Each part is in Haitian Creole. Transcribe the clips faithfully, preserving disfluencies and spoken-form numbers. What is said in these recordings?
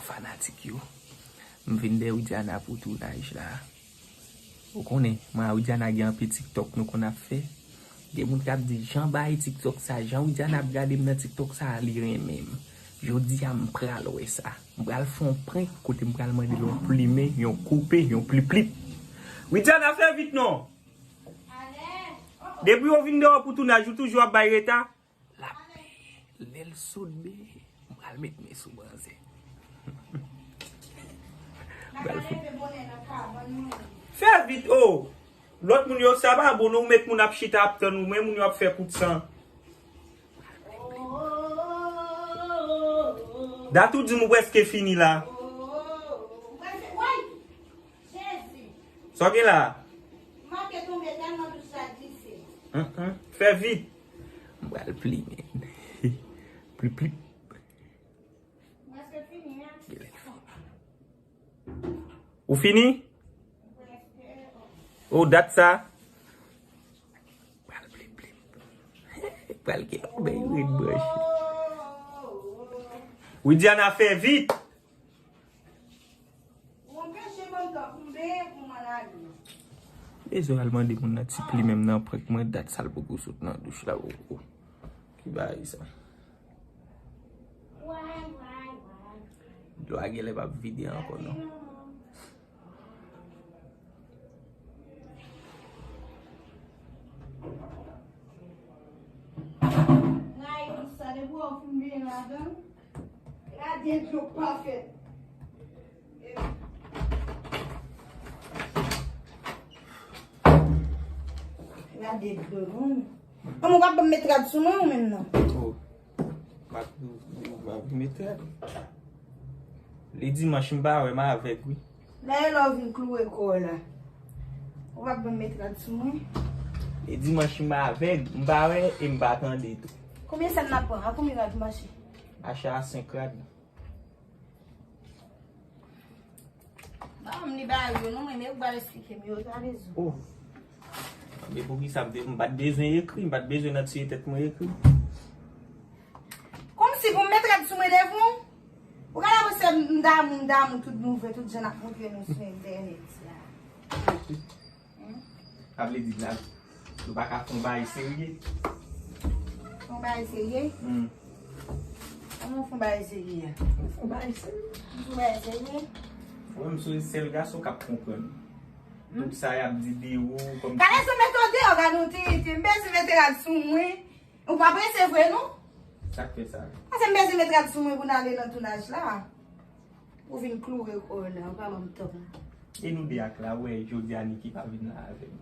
Fanatik yo, m vin dèyè Widiana pou tounaj la. Ou konnen, mwen a Widiana gen anpil TikTok nou konn ap fè. Gen moun k ap di, "Jan bay TikTok sa, jan Widiana ap gade m nan TikTok sa, li renmen m." Jodi a, m pral wè sa. M pral fè yon prank kote m pral mande l yon plimen, yon koupe, yon pliplip. Widiana, fè vit non! Depi w vin dèyè pou tounaj, ou toujou ap bay reta? L ap peye. Lè l sot byen, m pral met men sou manzè. M pral fout. Fè vit, o! Lòt moun yo, sa pa bon, non, ou met moun ap chita ap tann ou, men moun yo ap fè kout san. Dat ou di m ou prèske fini la. Sa w gen la? Hum, hum. Fè vit. M pral plimen. Plip, plip. Ou fini? O, dat sa. Pral plip, plip. Pral gen yon bèy red branch. Widiana, fè vit. Ou anpeche m antan pou m benyen pou m al lage. Bezwen al mande moun nan ti pli menm nan prank mwen dat sa l poko sot nan douch la poko. Ki bagay sa? Dlo a genlè p ap vide ankò non. Gade dlo pa fèt. Gade dlo non. An, ou p ap ban m met rad sou mwen ou menm nan? Oh. M ap, m ap met rad. Li dimanch m pa wè, m avèg wi. Dayè lè w vin kloure kò w la, ou p ap ban m met rad sou mwen? E dimanch m avèg, m pa wè e m pa tande tou. Konbyen sèn n ap pran? A konbyen rad mache? Mache a senk rad. Ba m li ba yo non, mwen, men ou pral esplike m yo, sa rezon. Oh. Men poukisa m te, m pa t bezwen ekri, m pa t bezwen nan tiye tèt mwen ekri. Kòmsi pou m met rad sou mwen devan w? Ou ka la panse m damou, m damou tout nouvo, tout jan n ap montre nou sou entènèt la. Sa vle di la, nou pa ka fè yon bagay serye. Fè yon bagay serye? Hmm. Kòman fè yon bagay serye a? Fè yon bagay serye. Fè yon bagay serye? Mwen, m se sèl gason k ap konprann. Hmm. Tout sa y ap di de ou, kòm... Gade sa mete w deyò, gade w te, te, m bezwen mete rad sou mwen. Ou pa prese vre non? Sa k fè sa? Paske m bezwen met rad sou mwen pou n ale nan tounaj la. Ou vin kloure kò w la, ou pa ban m tan. E nou de ak la, wè, jodi a Niki pa vin la avè m.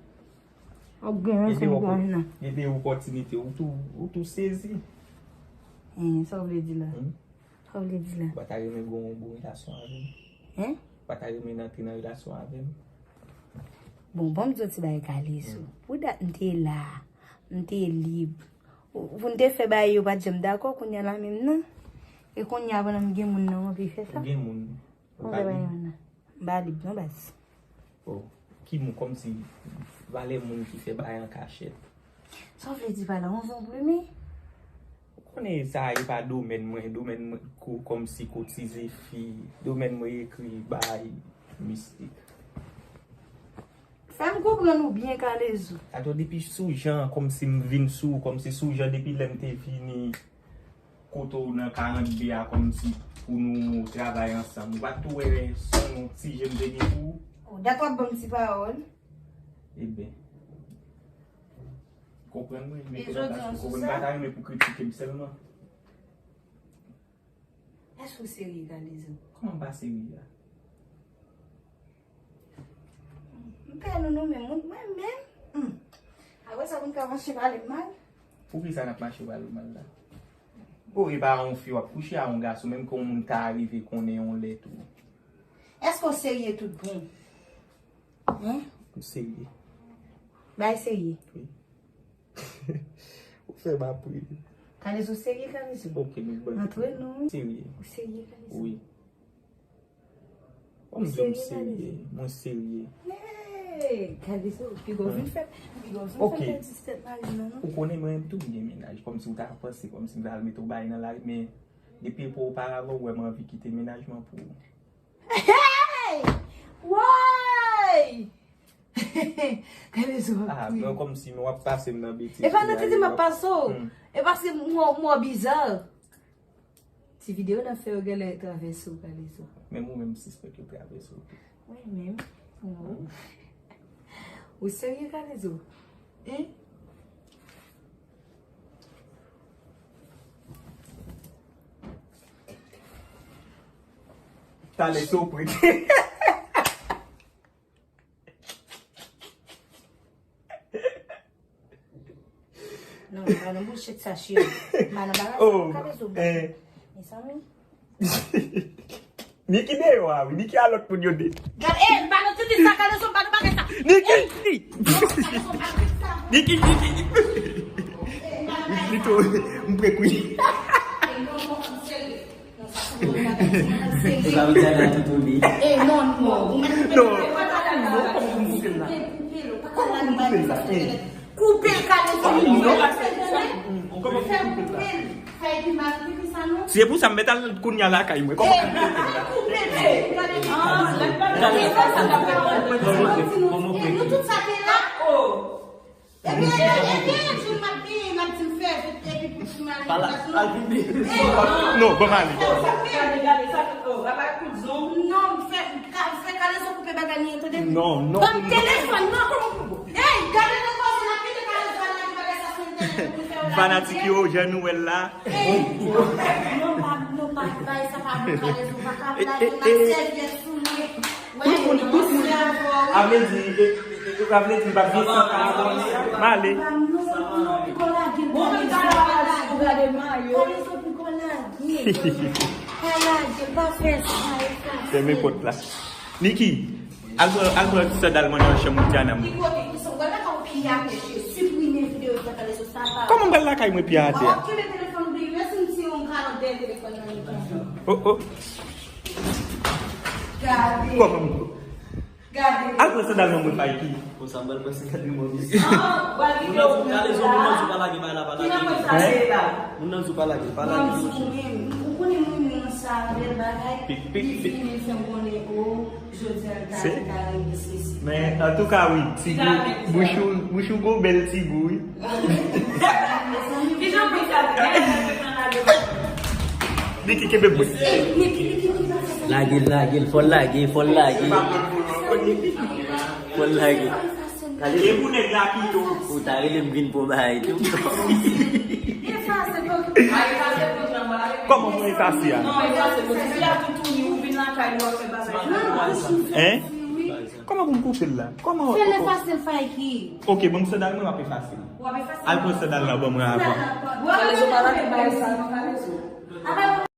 Ou gen rason, li pa vin la. Gen de opòtinite, ou tou, ou tou sezi. Hein, sa w vle di la? Hmm? Sa w vle di la? Ou pa ta renmen gon, gon relasyon avè m? Hein? Ou pa ta renmen antre nan relasyon avè m? Bon, ban m di w ti bagay Kalezo. Hmm. Pou dat m te la, m te lib. Pou n te fè bagay yo pa t janm dakò, kounye a la menm nan. E kounye a pandan m gen moun nan, m anvi fè sa. Ou gen moun? Ou pa gen moun nan. M pa lib non baz. Oh, ki moun, kòmsi valè moun ki fè bagay an kachèt. Sa w vle di pa la, yon zonbli men? Ou konnen sa e pa domèn mwen, domèn mwen ko-, kòmsi kotize fi, domèn mwen ekri bagay mistik. Fè m konprann ou byen, Kalezo. Atò, depi sou jan, kòmsi m vin sou, kòmsi sou jan depi lè m te vini kote w nan karant B a, kòmsi pou nou travay ansanm. Ou pa t tou wè se yon ti je m te gen pou ou? Oh, dat w ap ban m ti pawòl. Eben. Konprann mwen, mete nan baz pou konprann. M pa ta renmen pou kritike m sèlman. Èske w serye, Kalezo? Kòman m pa serye a? M pè nou, nou menm, moun mwen menm. Hmm. Apre sa, moun ka mache pale m mal. Poukisa n ap mache pale w mal la? O, e pa yon fi w ap kouche a yon gason, menm ke yon moun ta rive konnen yon lè tou. Èske w serye tout bon? Hein? M serye. Bay serye. Wi. Ou fè m ap ri. Kalezo serye, Kalezo. Ok, nou ban. Antre nou. Serye. Ou serye, Kalezo? Wi. Ou serye, Kalezo? Mwen serye. Hey, Kalezo, piga w vin fè, piga w vin fè pèdi tèt mari m nan, non? Ou konnen mwen menm tou m gen mennaj. Kòmsi ou ta panse, kòmsi m ta al mete yon bagay nan lari, men Depi pou oparavan, ou wè m anvi kite mennaj mwen pou ou. Hey! Woy! Kalezo ap kriye. Kòmsi w ap pase m nan betiz. E pa nan tete m ap pase w. E paske m wè w biza. Ti videyo n ap fè yo genlè travèse w, Kalezo. Menm ou menm, sispèk yo travèse w tou. Mwen menm? Non. Ou serye, Kalezo? Hein? Talè sou prik. Non, pa nan bullshit sa, cheri. Pa nan bagay sa, oh, Kalezo. Mezanmi. Niki deyò a wi, Niki a lòt moun yo de. Gade, eh, pa nan titi sa, Kalezo, pa nan bagay sa. Niki! Niki, Niki! Li tou, m prek wi. Ou pa vle di a tout ou li. Eh non, non. Non. Koupe l, koupe l, koupe l. Koupe l, Kalezo. Fè koupe l. Fè epi mal, epi sa non. Se pou sa m mèt al kounye a lakay mwen. Kòman pou m koupe l la? Koupe l, koupe l. Nou tout sa te la. Ebyen, ebyen, ebyen, jou m ap genyen, m ap di m fè vit, epi pou ti mari m ap nou. Non, ban m ale. Gade, gade, sa, oh, apa kout zong. Non, m fè, ka, fè Kalezo koupe bagay li an, tande? Non, non. Ban m telefòn, non. Ey, gade nan koze n ap kite Kalezo al lage bagay sa sou entènèt pou l fè yo lage. Fanatik yo, jan nou wè l la. Ey, non, pa, non, pa, bagay sa pa bon, Kalezo, pa ka lage, m ap sèvyèt sou li. Tout moun, tout moun. A vle di, e, e, e, a vle di, m p ap gen san ka abòne a. M ale. Fèmen pòt la. Niki, al pran, al pran sandal mwen nan chanm Diana mwen. Kòman m pral lakay mwen pye atè a? Oh, oh. Kòman m Al pran sandal nan mwen Faiki. Konsa m pral pran sandal nan mwen. Moun nan di w pa lage bagay la, pa lage. Moun nan di w pa lage, pa lage. Pik, pik, pik. Men antouka wi, ti gou, bouch ou, bouch ou gon bèl ti gou wi. Niki kenbe bwèt. Lage l, lage l, fò l lage, fò l lage. Fò l lage. E pou nèg la ki yo. Ou ta rele m vin pran bagay tou. Kòman pou efase a? Hein? Kòman pou m koupe l la? Kòman? Fè l efase l Faiki. Ok, ban m sandal mwen, m ap efase l. W ap efase l. Al pran sandal la ban mwen avan. Kalezo pa lage bagay sa non, Kalezo.